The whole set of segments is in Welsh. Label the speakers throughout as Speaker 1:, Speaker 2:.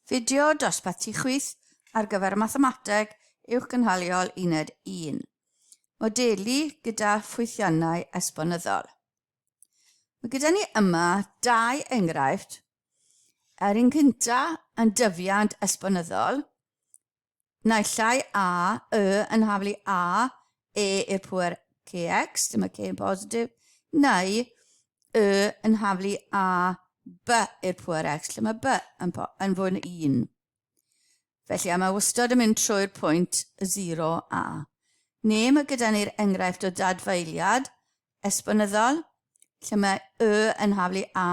Speaker 1: Fideo dosbarth tu chwith ar gyfer Mathemateg Uwchgynhaliol Uned 1. Modelu gyda ffwythiannau esbonyddol. Mae gyda ni yma dau enghraifft. Yr un cyntaf yn dyfiant esbonyddol, naill ai A, Y yn haflu A, E i'r pŵer KX, dim y K yn positif, neu Y yn haflu A, B i'r pŵer X, lle mae B yn, yn fwy na 1. Felly, a mae wastad yn mynd trwy'r pwynt 0 A. Neu mae gyda ni'r enghraifft o dadfaeliad esbonyddol, lle mae Y yn haflu A,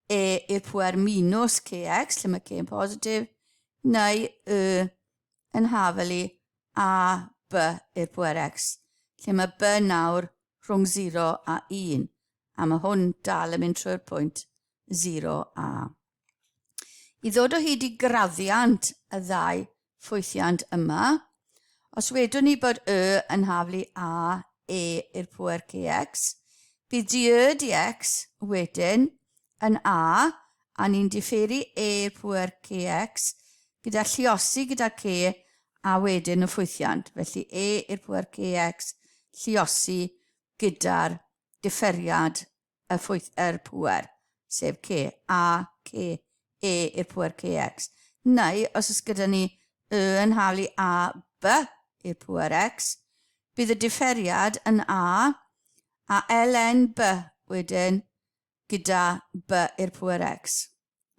Speaker 1: e i'r pŵer minus kx, lle mae k yn positif, neu y yn hafelu a b i'r pŵer x, lle mae b nawr rhwng 0 a 1, a mae hwn dal yn mynd trwy'r pwynt 0 a. I ddod o hyd i graddiant y ddau ffwythiant yma, os wedwn ni bod y yn haflu a, e i'r pŵer kx, bydd dy dx wedyn yn a, a ni'n diferu e i'r pŵer kx gyda lliosi gyda k a wedyn y ffwythiant. Felly e i'r pŵer kx lliosi gyda'r diferiad y ffwyth yr pŵer, sef K, A, K, E i'r pŵer KX. Neu, os oes gyda ni Y yn haflu A, B i'r pŵer X, bydd y diferiad yn A, a ln B wedyn gyda B i'r pŵer X.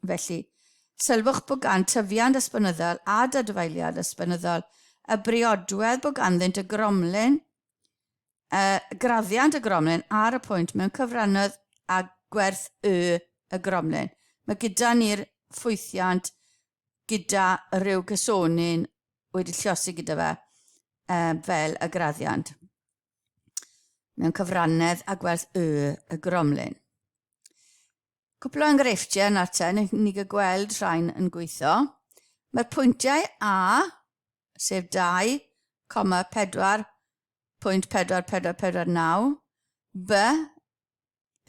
Speaker 1: Felly, sylwch bod gan tyfiant esbonyddol a dadfaeliad esbonyddol y briodwedd bod ganddynt y gromlin y graddiant y gromlin ar y pwynt mewn cyfrannodd a gwerth y y gromlin. Mae gyda ni'r ffwythiant gyda rhyw gysonyn wedi lliosi gyda fe um, fel y graddiant mewn cyfrannedd a gwerth y y gromlin. Cwpl o enghreifftiau nawr te, ni gael gweld rhain yn gweithio. Mae'r pwyntiau A, sef 2,4.4449, B,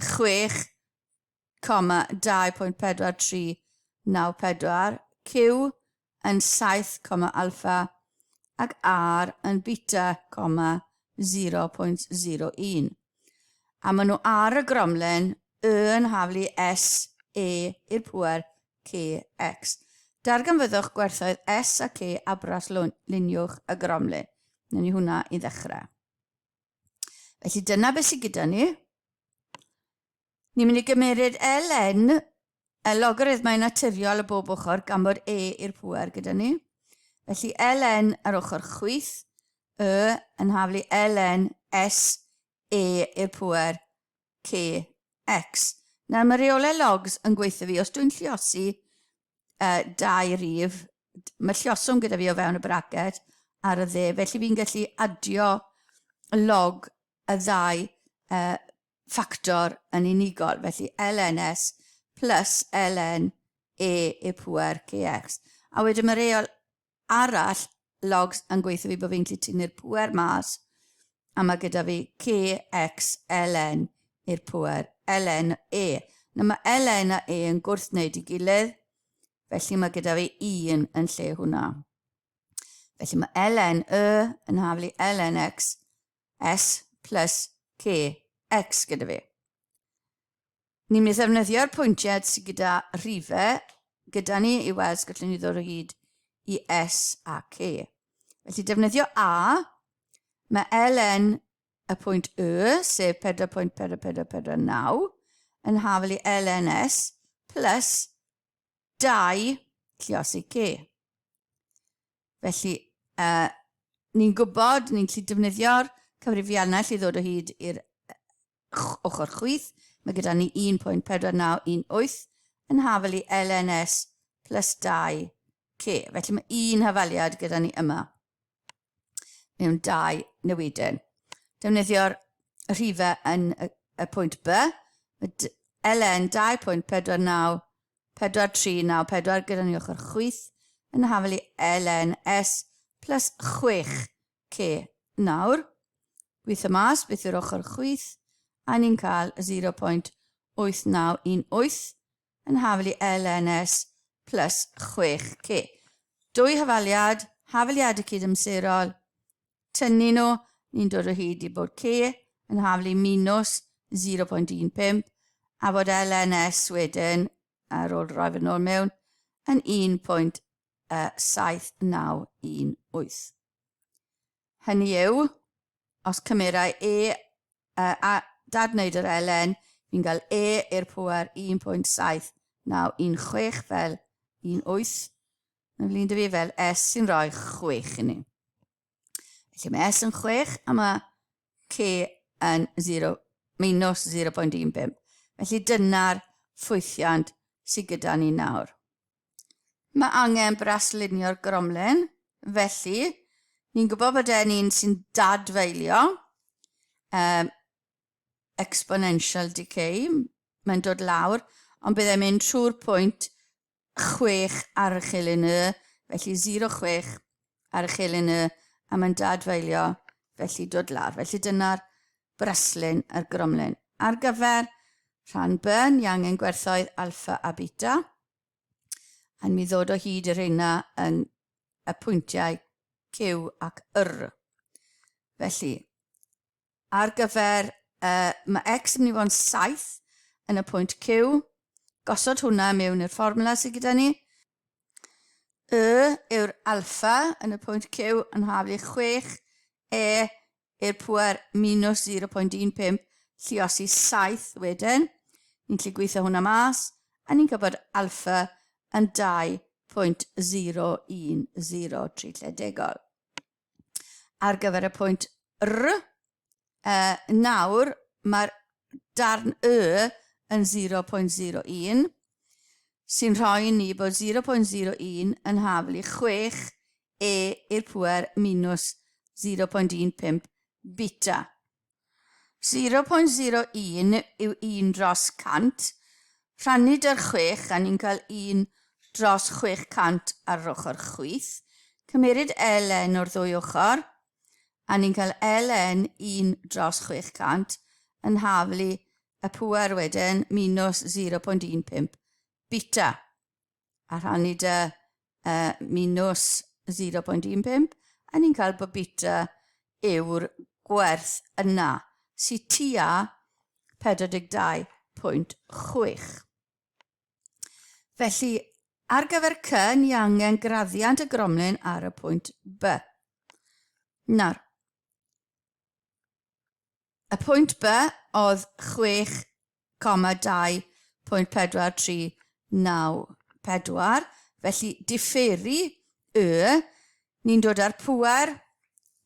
Speaker 1: 6,2.4394, Q yn 7, alpha ac R yn beta, 0.01. A maen nhw ar y gromlin Y yn haflu S, E i'r pŵer K, X. Darganfyddwch gwerthoedd S a K a brasluniwch y gromlin. Newn ni hwnna i ddechrau. Felly dyna beth sydd gyda ni. Ni'n mynd i gymeryd ln, y logarithmau naturiol y bob ochr gan bod e i'r pŵer gyda ni. Felly ln ar ochr chwith, y yn haflu ln s e i'r pŵer k x. Nawr mae rheolau logs yn gweithio fi. Os dwi'n lliosi uh, dau rif, mae llioswm gyda fi o fewn y bracet ar y dde, felly fi'n gallu adio log y ddau uh, ffactor yn unigol. Felly lns plus ln e i'r pŵer kx. A wedyn mae reol arall logs yn gweithio fi bod fi'n gallu tynnu'r pŵer mas a mae gyda fi kx ln i'r pŵer ln e. Nawr mae ln a e yn gwrthwneud i gilydd, felly mae gyda fi 1 yn lle hwnna. Felly mae ln y yn haflu ln x s plus k x gyda fi. Ni'n mynd i ddefnyddio'r pwyntiau sydd gyda rhifau gyda ni i weld gallwn ni ddod o hyd i S a K. Felly defnyddio A, mae ln y pwynt Y, sef 4.4449, yn hafel i ln S plus 2 lliosi K. Felly, uh, ni'n gwybod, ni'n gallu defnyddio'r cyfrifiannell i ddod o hyd i'r ochr chwith. Mae gyda ni 1.4918 yn hafel i LNS plus 2K. Felly mae un hafaliad gyda ni yma mewn dau newidyn. Defnyddio'r rhifau yn y, y pwynt B. Mae LN 2.49 4394 gyda ni ochr chwith yn hafel i LNS plus 6K. Nawr, gweithio mas beth yw'r ochr chwith, a ni'n cael 0.8918 yn hafel i LNS plus 6K. Dwy hafaliad, hafaliadau cydamserol, tynnu nhw, ni'n dod o hyd i bod K yn haflu minus 0.15 a bod LNS wedyn, ar ôl rhoi fy nôl mewn, yn 1.7918. Hynny yw, os cymerai E a dadwneud yr ln, fi'n cael E i'r pŵer 1.7916 fel 18, yn flin dy fi fel S sy'n rhoi 6 i ni. Felly mae S yn 6 a mae K yn 0, minus 0.15. Felly dyna'r ffwythiant sydd gyda ni nawr. Mae angen braslunio'r gromlin, felly ni'n gwybod bod e'n un sy'n dadfeilio, exponential decay, mae'n dod lawr, ond bydd e'n mynd trwy'r pwynt 6 ar y chilyn y, felly 0,6 ar y chilyn y, a mae'n dadfeilio, felly dod lawr. Felly dyna'r braslun a'r gromlin. Ar gyfer rhan B, ni angen gwerthoedd alfa a beta, a mi ddod o hyd i'r rheina yn y pwyntiau Q ac R. Felly, ar gyfer, mae x yn mynd i fod yn 7 yn y pwynt Q, gosod hwnna mewn i'r fformwla sydd gyda ni. Y yw'r alfa yn y pwynt Q yn haflu 6, E i'r pŵer minus 0.15 lluosi 7 wedyn. Ni'n gallu gweithio hwnna mas, a ni'n cael bod alfa yn 2.010 lledegol. Ar gyfer y pwynt R, nawr mae'r darn Y yn 0.01, sy'n rhoi ni bod 0.01 yn haflu 6 E i'r pŵer minus 0.15 beta. 0.01 yw 1 dros 100, rhannu dy'r 6 a ni'n cael 1 dros 600 ar yr ochr chwith. Cymeryd ln o'r ddwy ochr, a ni'n cael ln 1 dros 600 yn haflu y pŵer wedyn minus 0.15 beta. A rhannu dy minus 0.15, a ni'n cael bod beta yw'r gwerth yna, sydd tua 42.6. Felly, ar gyfer C, ni angen graddiant y gromlin ar y pwynt B. Nawr, y pwynt B oedd 6,2.4394, felly diferu Y, ni'n dod â'r pŵer,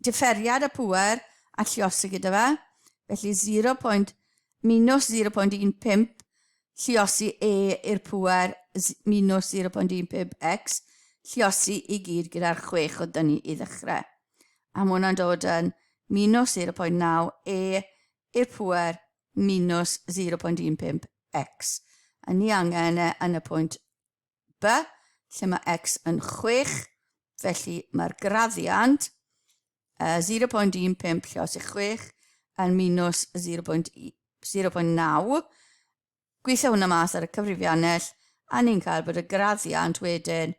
Speaker 1: diferiad y pŵer a lluosi gyda fe, felly 0. minus 0.15 lluosi e i'r pŵer minus 0.15 x, lluosi i gyd gyda'r 6 oedd dyn ni i ddechrau. A mae hwnna'n dod yn minus 0.9 e i'r pŵer minus 0.15 x. A ni angen e yn y pwynt B, lle mae x yn 6, felly mae'r graddiant 0.15 lluosi 6 yn minus 0.9. Gweithio hwnna mas ar y cyfrifiannell a ni'n cael bod y graddiant wedyn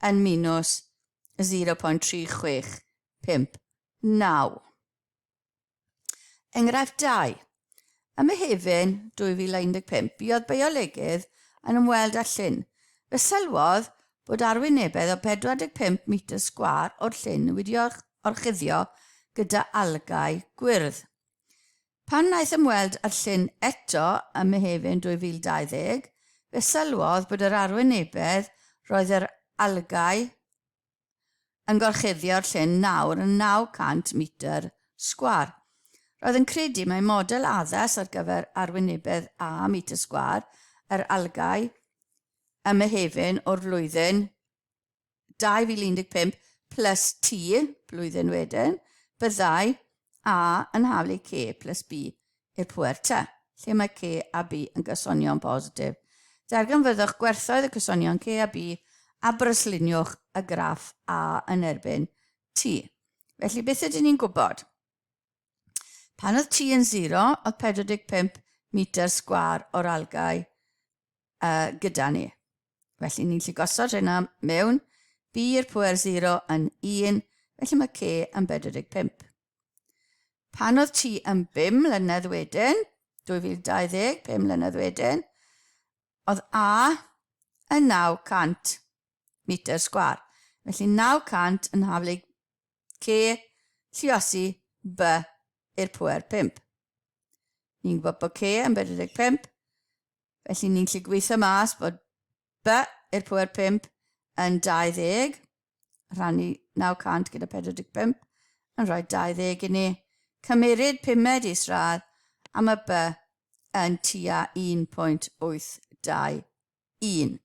Speaker 1: yn minus 0.3659. Enghraifft 2. Ym Mehefin 2015, buodd biolegydd yn ymweld â llyn. Fe sylwodd bod arwynebedd o 45 metr sgwâr o'r llyn wedi orchuddio gyda algâu gwyrdd. Pan wnaeth ymweld â'r llyn eto ym Mehefin 2020, fe sylwodd bod yr arwynebedd roedd yr algâu yn gorchuddio'r llyn nawr yn 900 metr sgwâr. Roedd yn credu mai model addas ar gyfer arwynebedd a metr sgwâr yr algâu ym Mehefin o'r flwyddyn 2015 plus T, blwyddyn wedyn, byddai A yn haflu C plus B i'r pŵer T, lle mae C a B yn gysonion positif. Darganfyddwch gwerthoedd y cysonion C a B a brasluniwch y graff A yn erbyn T. Felly, beth ydyn ni'n gwybod? Pan oedd T yn 0, oedd 45 metr sgwâr o'r algau gyda ni. Felly ni'n gallu gosod hynna mewn B i'r pwer 0 yn 1, felly mae C yn 45. Pan oedd T yn 5 mlynedd wedyn, 2020, 5 mlynedd wedyn, oedd A yn 900 metr sgwâr. Felly 900 yn haflu C lluosi B i'r pwer 5. Ni'n gwybod bod C yn 45, felly ni'n gallu gweithio mas bod B i'r pwer 5 yn 20, rhannu 900 gyda 45 yn rhoi 20 i ni. Cymeryd pumed isradd a mae B yn tua 1.821.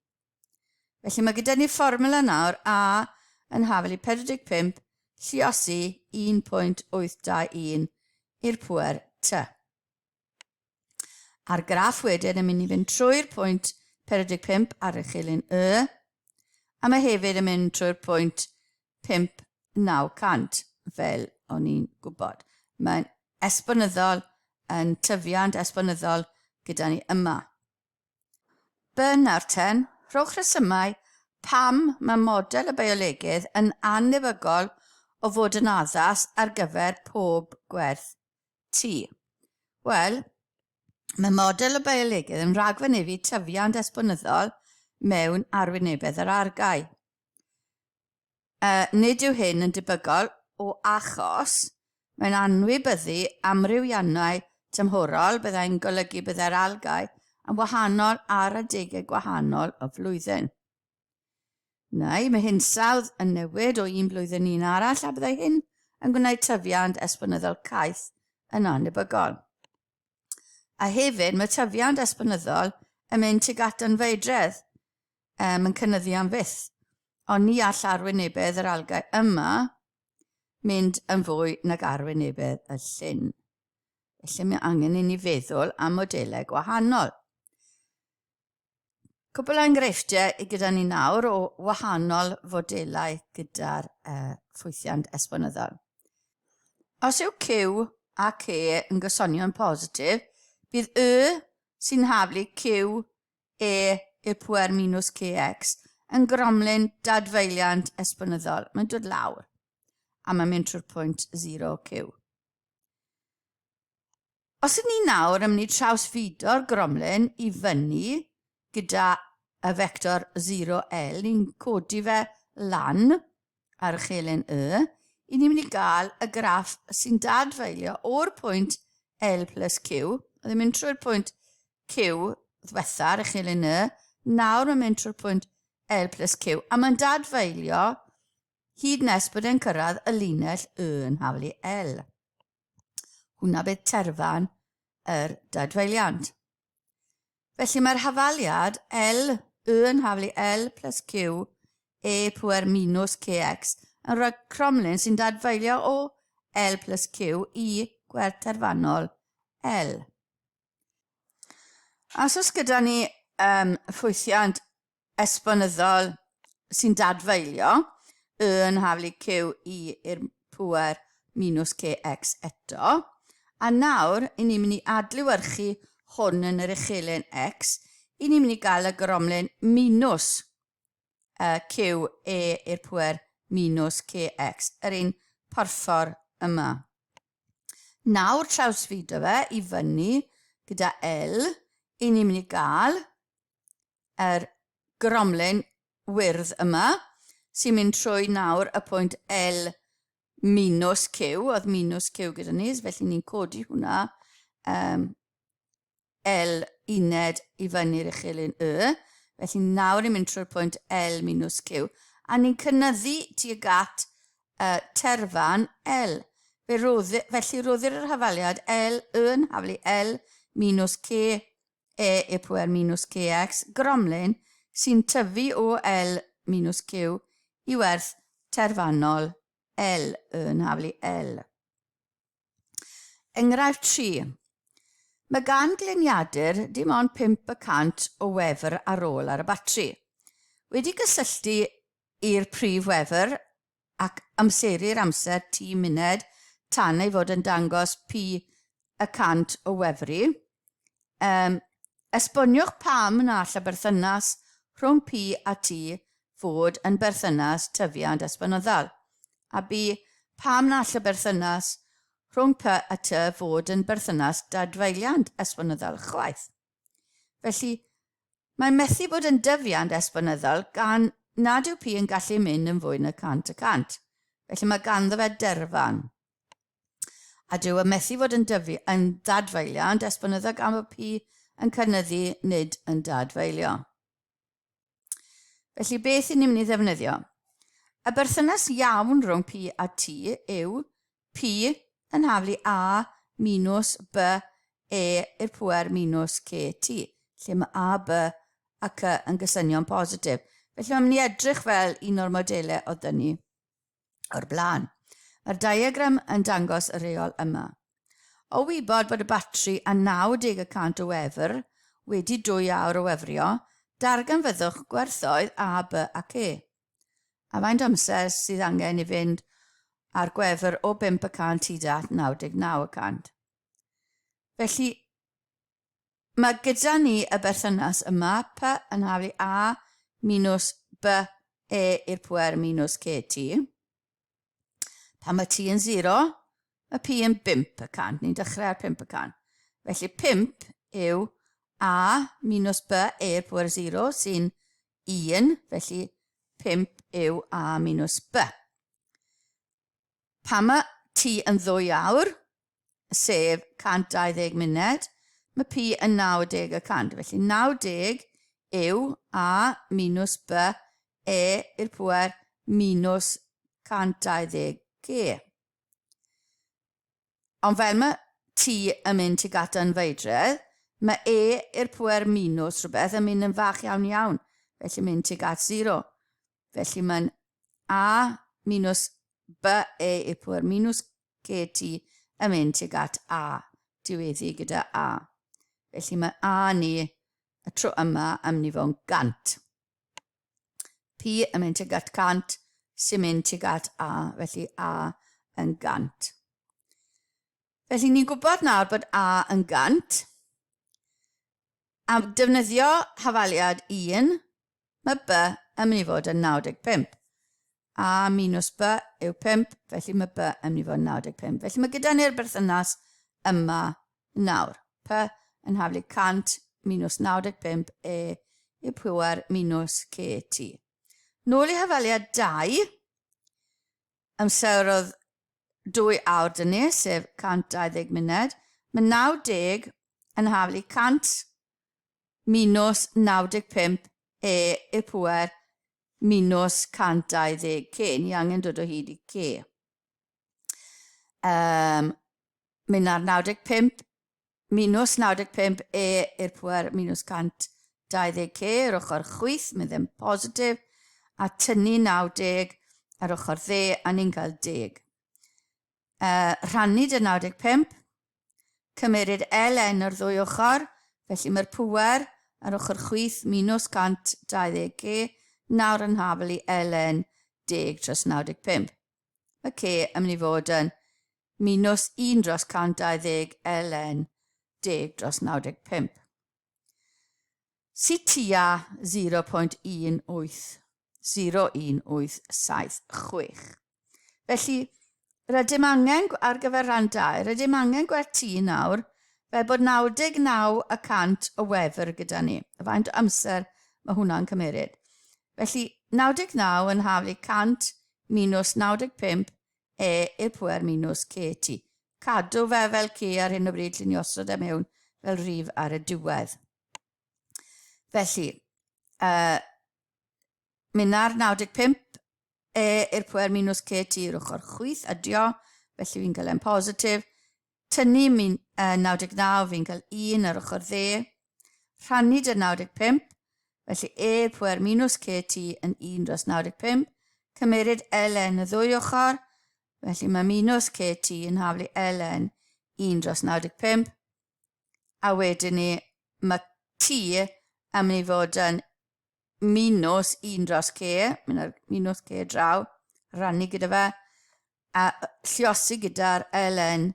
Speaker 1: Felly mae gyda ni fformula nawr A yn hafel i 45 lliosi 1.821 i'r pŵer T. A'r graff wedyn yn mynd i fynd trwy'r pwynt 45 ar y chilyn Y, a mae hefyd yn mynd trwy'r pwynt 5 900, fel o'n i'n gwybod. Mae'n esbonyddol yn tyfiant esbonyddol gyda ni yma. Bernard ten, rhowch resymau pam mae model y biolegydd yn annebygol o fod yn addas ar gyfer pob gwerth T. Wel, mae model y biolegydd yn rhagfynefu tyfiant esbonyddol mewn arwynebedd yr argae. Nid yw hyn yn debygol o achos mae'n anwybyddu amrywiannau tymhorol byddai'n golygu byddai'r algâu yn wahanol ar adegau gwahanol y flwyddyn. Neu mae hinsawdd yn newid o un blwyddyn i un arall a byddai hyn yn gwneud tyfiant esbonyddol caeth yn annebygol. A hefyd mae tyfiant esbonyddol yn mynd tuag at anfeidredd, um, yn cynyddu am fyth. Ond ni all arwynebedd yr algau yma mynd yn fwy nag arwynebedd y llyn. Felly mae angen i ni feddwl am modelau gwahanol. Cwpl o enghreifftiau i gyda ni nawr o wahanol fodelau gyda'r ffwythiant esbonyddol. Os yw Q a K yn gysonion positif, bydd Y sy'n haflu Q E i'r pwer minus KX yn gromlin dadfeiliant esbonyddol. Mae'n dod lawr a mae'n mynd trwy'r pwynt 0 Q. Os ydyn ni nawr yn mynd i trawsfudo'r gromlin i fyny gyda y fector 0L, ni'n codi fe lan ar y chelyn Y, i ni'n mynd i gael y graff sy'n dadfeilio o'r pwynt L plus Q, oedd yn mynd trwy'r pwynt Q ddwetha ar y chelyn Y, nawr mae'n mynd trwy'r pwynt L plus Q, a mae'n dadfeilio hyd nes bod e'n cyrraedd y linell Y yn haflu L. Hwna bydd terfan yr dadfeiliant. Felly mae'r hafaliad L, Y yn haflu L plus Q, E pwer minus KX yn rhoi cromlin sy'n dadfeilio o L plus Q i gwerth terfanol L. Os oes gyda ni um, ffwythiant esbonyddol sy'n dadfeilio, Y yn haflu Q i i'r pŵer minus KX eto. A nawr, i ni'n mynd i adlewyrchu hwn yn yr uchelyn X, i ni'n mynd i gael y gromlin minus uh, Q E i'r pŵer minus KX, yr un porffor yma. Nawr trawsfudo fe i fyny gyda L, i ni'n mynd i gael yr gromlin wyrdd yma, sy'n mynd trwy nawr y pwynt L minus Q, oedd minus Q gyda ni, felly ni'n codi hwnna um, L uned i fyny'r uchelyn Y, felly nawr ni'n mynd trwy'r pwynt L minus Q, a ni'n cynyddu tuag at uh, terfan L. Fe roddi, felly roddir yr hafaliad L yn haflu L minus Q E i'r pŵer minus kx, gromlin, sy'n tyfu o L minus Q i werth terfynol L yn haflu L. Enghraifft 3. Mae gan gliniadur dim ond 5 y cant o wefr ar ôl ar y batri. Wedi gysylltu i'r prif wefr ac amseru'r amser T munud tan ei fod yn dangos P y cant o wefru. Um, esboniwch pam na all y berthynas rhwng P a T fod yn berthynas tyfiant esbonyddol? A B, pam na all y berthynas rhwng P a T fod yn berthynas dadfeiliant esbonyddol chwaith? Felly, mae methu bod yn dyfiant esbonyddol gan nad yw P yn gallu mynd yn fwy na 100%. Felly mae ganddo fe derfan. A dyw y methu fod yn dyfu yn dadfeilio, ond esbonyddol gan fod P yn cynyddu nid yn dadfeilio. Felly beth i ni'n mynd i ddefnyddio? Y berthynas iawn rhwng P a T yw P yn haflu A minus B E i'r pŵer minus KT, lle mae A, B a C yn gysynion positif. Felly mae'n mynd i edrych fel un o'r modelau oedd dyn ni o'r blaen. Mae'r diagram yn dangos y rheol yma. O wybod bod y batri a 90 y cant o wefr wedi 2 awr o wefrio, darganfyddwch gwerthoedd A, B a C. A faint amser sydd angen i fynd â'r gwefr o 5 y cant hyd at 99 y cant. Felly, mae gyda ni y berthynas yma, P yn haflu A minus B E i'r pwer minus KT. Pan mae T yn 0, mae P yn 5 y cant. Ni'n dechrau ar 5 y cant. Felly 5 yw A minus B E i'r pwer 0 sy'n 1, felly 5 yw A minus B. Pan mae T yn 2 awr, sef 120 munud, mae P yn 90 y cant. Felly 90 yw A minus B E i'r pŵer minus 120 C. Ond fel mae T yn mynd tuag at anfeidredd, mae E i'r pŵer minus rhywbeth yn mynd yn fach iawn iawn, felly mynd tuag at 0. Felly mae'n A minus B E i'r pŵer minus KT yn mynd tuag at A, diweddu gyda A. Felly mae A ni y tro yma yn mynd i fod yn 100. P yn mynd tuag at 100 sy'n mynd tuag at A, felly A yn 100. Felly ni'n gwybod nawr bod A yn 100. A defnyddio hafaliad 1, mae B yn mynd i fod yn 95. A minus B yw 5, felly mae B yn mynd i fod yn 95. Felly mae gyda ni'r berthynas yma nawr. P yn haflu 100 minus 95 E i'r pŵer minus KT. Nôl i hafaliad 2, amser oedd 2 awr dyn ni, sef 120 munud. Mae 90 yn haflu 100 minus 95 E i'r pŵer minus 120 K. Ni angen dod o hyd i K. Mynd ar 95 minus 95 E i'r pŵer minus 120 K yr ochr chwith, mynd yn positif, a tynnu 90 ar ochr dde, a ni'n cael 10. Rhannu dy 95, cymeryd ln o'r ddwy ochr, felly mae'r pŵer ar ochr chwith minus 120 K nawr yn hafel i ln 10 dros 95. Mae K yn mynd i fod yn minus 1 dros 120 ln 10 dros 95. Sy tua 0.1801876. Felly, rydym angen, ar gyfer rhan 2, rydym angen gwerth T nawr, fel bod 99 y cant o wefr gyda ni. A faint o amser mae hwnna'n cymeryd. Felly, 99 yn haflu 100 minus 95 e i'r pŵer minus KT. Cadw fe fel C ar hyn o bryd lle ni osod e mewn fel rhif ar y diwedd. Felly, mynd ar 95 e i'r pwer minus KT i'r ochr chwith, adio, felly fi'n cael e'n positif. Tynnu min, 99, fi'n cael 1 ar ochr dde. Rhannu dy 95, felly e i'r pwer minus KT yn 1 dros 95. Cymeryd ln y ddwy ochr, felly mae minus KT yn haflu ln 1 dros 95. A wedyn ni, mae T yn mynd i fod yn minus 1 dros C, mynd ar minus C draw, rannu gyda fe, a lliosi gyda'r ln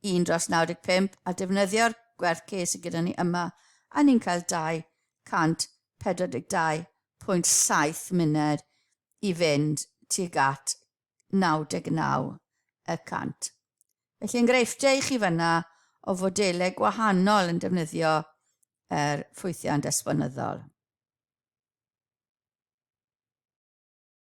Speaker 1: 1 dros 95, a defnyddio'r gwerth C sydd gyda ni yma, a ni'n cael 242.5. 0.7 munud i fynd tuag at 99 y cant. Felly enghreifftiau i chi fyna o fodelau gwahanol yn defnyddio yr ffwythiant esbonyddol.